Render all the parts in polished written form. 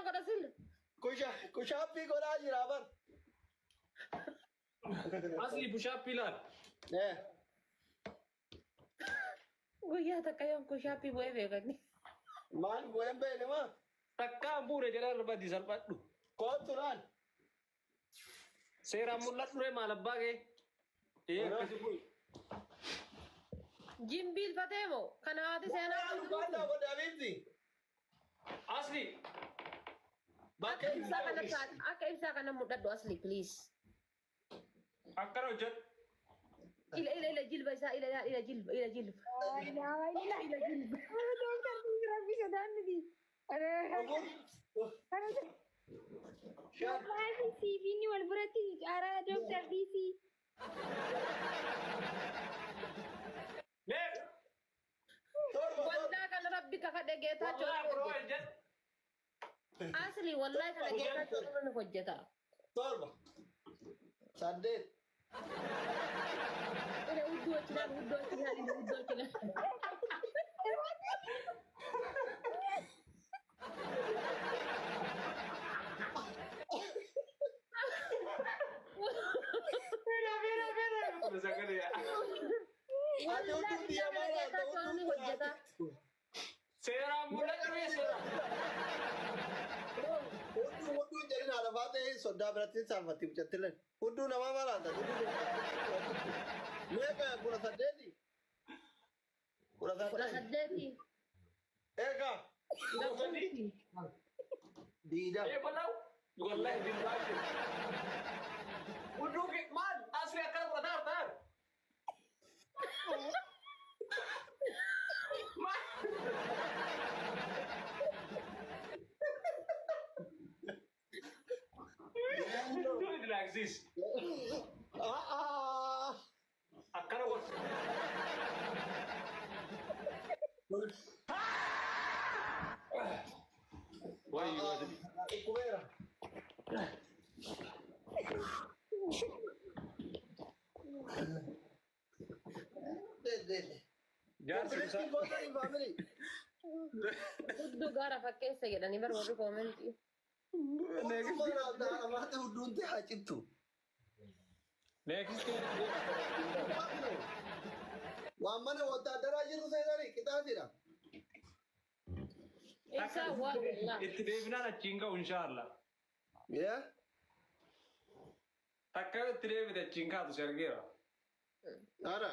Maal godha sila? Push-upii godhaa jira bar. Asli push-upii laal. Eh. Guyyaa takka yoom push-upii bu'ee beekani. Maal bu'een beekne maa? Takkaan buure jedhaa irra badii salphadhu. Kootu laal. Seeraan mul'adhu ree maal abbaa kee? Ee akkasi bu'i. Jimbiilfatee moo? Kana haati seenaa. Maal godhe Habiibti? Asli. Akka ibsaa kana akka ibsaa kana mul'adhu asli please. Akkana hojjedhu. Ila ila ila jilba isaa ila ila ila jilba ila jilba. Ila ila jilba. Dooktar Rabbi sodaan miti. Shan. Wallaahi siifiin wal biratti caaraa Dooktar DC. Mee. Torba torba. Waldaa kana rabbi kakadhe geetaachoo Wallaahi ni biroo hojjeta. hojjedhu. Asli wallahi kana geetaachoo ni hojjeta. Torba. Saddeet. Ila hudduu achi ilaali hudduu achi ilaali ila hudduu achi ilaali. Mira mira mira. Sagalee. Ati Wallahi hudduu biyya kana maal haata geetaachoo ni hudduu hojjeta. Seeraan mul'adhu ree seeraan. Hudduu hudduu jedhin haadha faatee soddaa biratti saalfatti mucattileen. Hudduu namaa maal haata? Meeqa 18? Kudha Kudha saddeeti. saddeeti. Eega. 20. Ee bal'aa. Wallahi billaahi. Hudduu kee maal? Asli akkana godhataa jirtaa? Maal? Do it like this. Ah. Akkana godhu. Wayyoo. Dhukkubeera. Deeddeedde. Jaarsi Koppiliinkii gootanii family. Hudduu gaara fakkeessa jedhanii bar warri koomentii. Hudduu maal haata? Haadha hudduun ta'e haa cittu. Next. Waan mana wotaadaraa jiru seenanii qixaatidha. Ibsaa waa wallahi. Itti deebinaan achiin ga'u inshaallah. Yaa? Takka itti deebite achiin kaatu si argeera. Ara.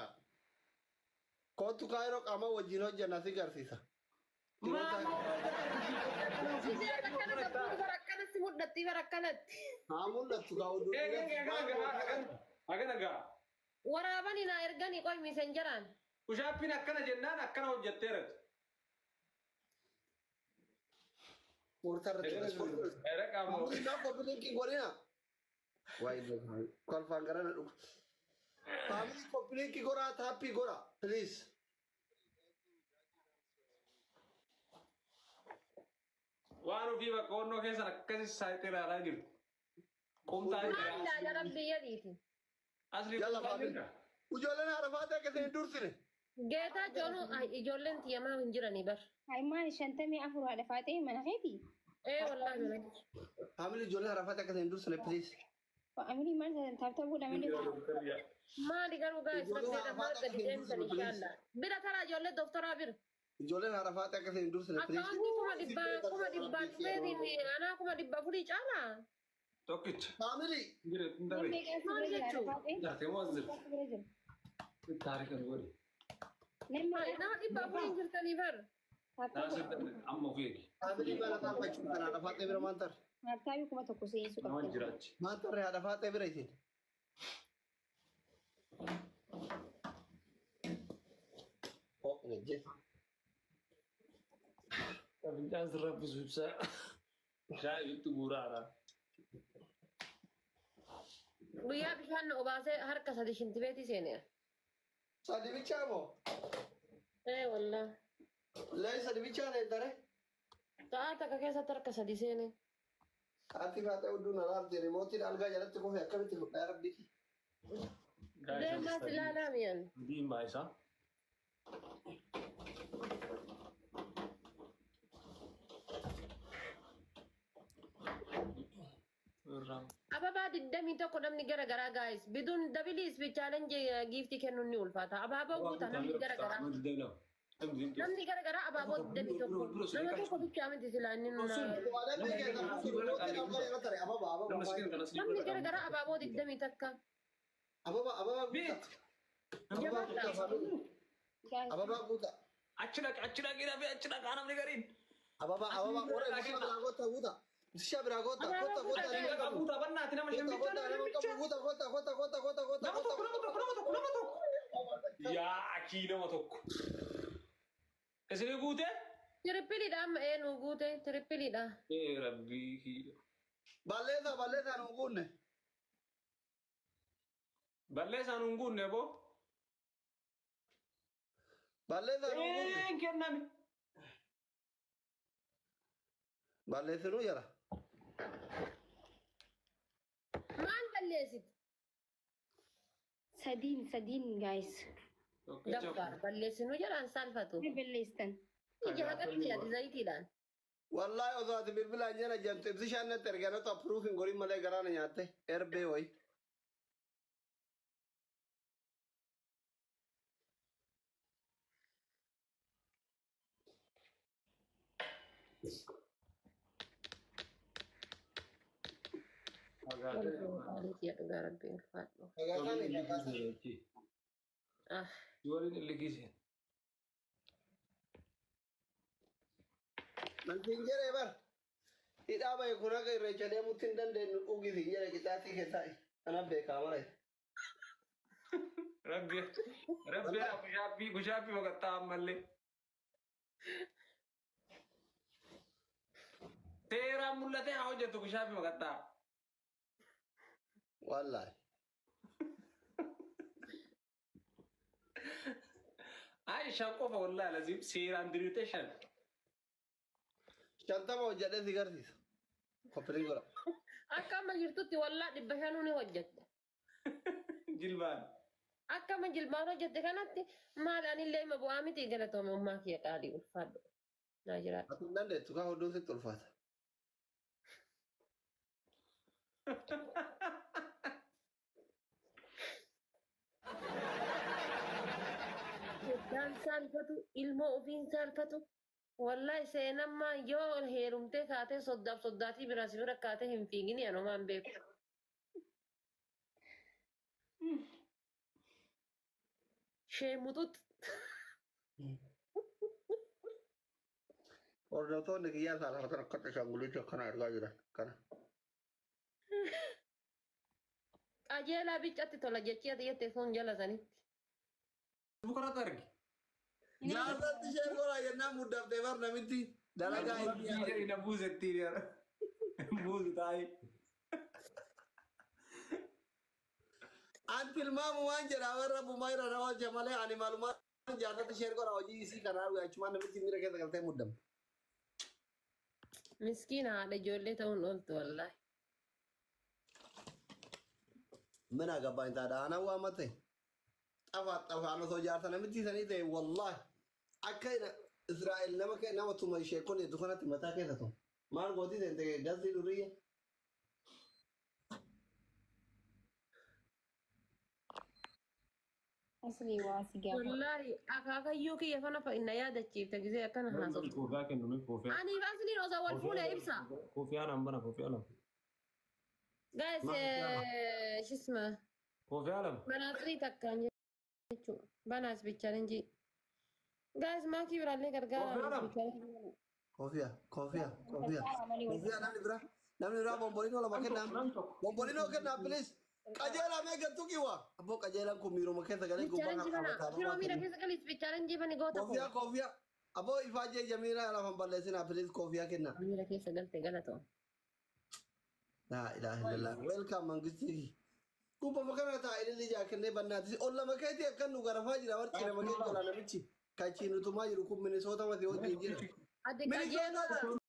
Kootu kaayiroo qaama wajjin hojjanna si garsiisa. Isheen akkana gabbuutu bara akkanatti mul'atti bara akkanatti. Haa mul'attu kaa hudduu. Hagana gaa. Waraabanii naa erganii qoy miisenjaraan. Push-upiin akkana jennaan akkana hojjetteerati. Murtarratti. Era qaama. Copy link godhina. Waayee kolfaan gara na dhuga. Family copy link godhaa tap godhaa please. Waan ofii bakka onnoo keessan akkasi saayitee ilaalaa jirtu. Qumxaa Maal ilaala rabbi jedhiiti. Asli Yalla qumxaa family. jirta. Ijoolleen harafaatee akkasiin hin dursine. Geetaachoon ijoolleen tiyyamaa hin jiranii bar. Maal 54 haadha faatee mana keeti? Ee wallahi mana. Family ijoolleen harafaatee akkasiin hin dursine please. Family maal tap tap godha malee. Maali garuu gaa'is rabbi maal gadi deemsan inshaallah. Bira taraa ijoollee dooftoraa bira. Ijoolleen harafaatee akkasiin hin dursine please. Akkaawuntii 100,000 dhufeetiin anaa 400,000 caalaa. Tokkicha. Family. Jira hin darbe. Maal jechuun? Dartee moo as jira? Taarika nu godhi. Nama 400 jirtanii bar. Amma of eegi. Family maal afaan kana harafaatee bira maal tarre? Tap 1000 seensuu Nama qabdi. jiraachi. Maal tarre haadha faatee bira isin? Oh, hin Fincaan sirra raffisu ibsaa. Shaayii itti guuraadha. Guyyaa bishaan na obaasee harka sadi shintibeetii seene. Sadi bichaa moo? Ee wallah. Lee sadi bichaa leentare? Sa'aa takka keessatti harka sadi seene. Haati faatee hudduu na laalte rimootiin algaa jalatti kufe akkamitti fudhaa rabbi? Deemaas ilaalaa mi'an. Diimaa isaa. Ababaa 21 namni gara garaa guys. Biduun double speed challenge giiftii kennuun ni ulfaata. Abaaboo guutaa namni gara garaa. Namni gara garaa abaaboo 21. Nama tokko bichaa miti silaa inni namni gara garaa abaaboo 21. Ababa ababa guuta. Ababa guuta. Ababa guuta. Achi dhaqi achi dhaqi dhafi achi dhaqaa namni gariin. Ababa ababa warra ibsishaa biraa goota guuta. Ibsishaa biraa goota goota goota nama qabu. Guuta bannaati nama shan Goota bichaa goota nama nama bichaa. qabu guuta goota goota goota goota goota Nama goota tokko nama tokko nama tokko nama tokko. Yaa akii nama tokko. Isin guute? Tirippiliidha amma eenyu guute tirippiliidha. Ee rabbii. Balleessaa balleessaa nu guunne. Balleessaan hin guunne boo. Balleessaa nu guunne. Een kenname. Balleessinuu jala. Maal balleessiti? Sadiin sadiin guys. Daffaar balleessinuu jalaan saalfatu. Ni balleessitan. Ija haqatti ati zayitiidhaan. Wallaahi osoo ati bilbilaan jala jamtu ibsishaan natti erganatu approve hin godhin malee garaana nyaatte erbee wayi. Dhugaa rabbii ulfaadhu. Ah. Waliin illikiseen. Mantiin jedhee bar hidhaa bahe kun akka irreecha deemuutti hin dandeenyu dhugisi jedhe qixaatii keessaa kanaaf beekaa mara. Rabbi rabbi kushaappii kushaappii boqottaa ammallee. Seeraan mul'atee haa hojjetu kushaappii boqottaa. Wallaahi. Ay shan qofa wallaahi lazim seeraan diriirtee shan. 50 hojjedhee si garsiisa. Koppiliin godha. Akka amma jirtutti wallaa 500 ni hojjette. Jilbaan. Akka amma jilbaan hojjette kanatti maal anillee ima bu'aa miti galatoome ummaa kiyya qaalii ulfaadhu. Naa jiraadha. Ati hin dandeettu kaa hodhuun sitti ulfaata. Soddaan saalfatu ilmoo ofiin saalfatu wallahi seenammaa yoo heerumtee kaatee soddaaf soddaatii biraa si bira kaatee hin fiigini anumaan beeku. Sheemutut. Hordoftoonni kiyyaa saalfatan akka ashaanguliitii akkana argaa jiran kana. Qajeelaa biccatti tola jechii ati jette sun jala sanitti. Bukarratti argi. Jaalatti isheen godhaa jennaan muddaftee bar namitti dalagaa itti Inni na buusetti buusu taa'ee. An tilmaamu waan jedhaa warra bumaa irra na oolche malee ani maalumaa jaalatti isheen godhaa hojii isii kanaa argaa achumaan namitti miira keessa galtee muddamte. Miskiina haadha ijoollee ta'uun ooltu wallaahi. Mana gabbaan taadha anaan waamate. Xafaa xafaan osoo jaarsa namitti sanii ta'e wallaahi akka Israa'el nama nama tuma ishee kun hedduu kanatti mataa keessa tuma. Maal gootii seente gasii duriyya. Asli waa si gaafa. Wallaahi akaakayyuu kiyya fana fa inna yaadachiifte gisee akkana haasoftu. Koofiyaa kennu koofiyaa. Ani asliin osoo wal fuune ibsa. Koofiyaa lama bana koofiyaa lama. Guys, shisma Koofiyaa lama. banaafirii takkaan jechuudha. Banaas bichaalenjii. Guys, maakii biraallee gargaara. Koofiyaa koofiyaa koofiyaa. Koofiyaa namni biraa bombolinoo lama kennaa. Bombolinoo kennaa please. Qajeelaa mee gattuu kiwwa. Abboo qajeelaan kun miiruma keessa galee gubbaa Bichaalenjii kan bana. qabataa. Firoo miira keessa galis bichaalenjii bani goota koo. Koofiyaa koofiyaa. Abboo ifaajee jamiilaa lafan balleessinaa please koofiyaa kennaa. Miira keessa galte galatoo. Laa ilaaha illallah. Welcome mangistii. Gubbama kana taa'ee ililli jaakennee bannaati. Ol lama keetii akkan nu garafaa jira warqii nama keessa jala namichi. Kachiin utumaa jiru kun Minisoota mati hojii jira. Ati qajeelaa. Minisoota.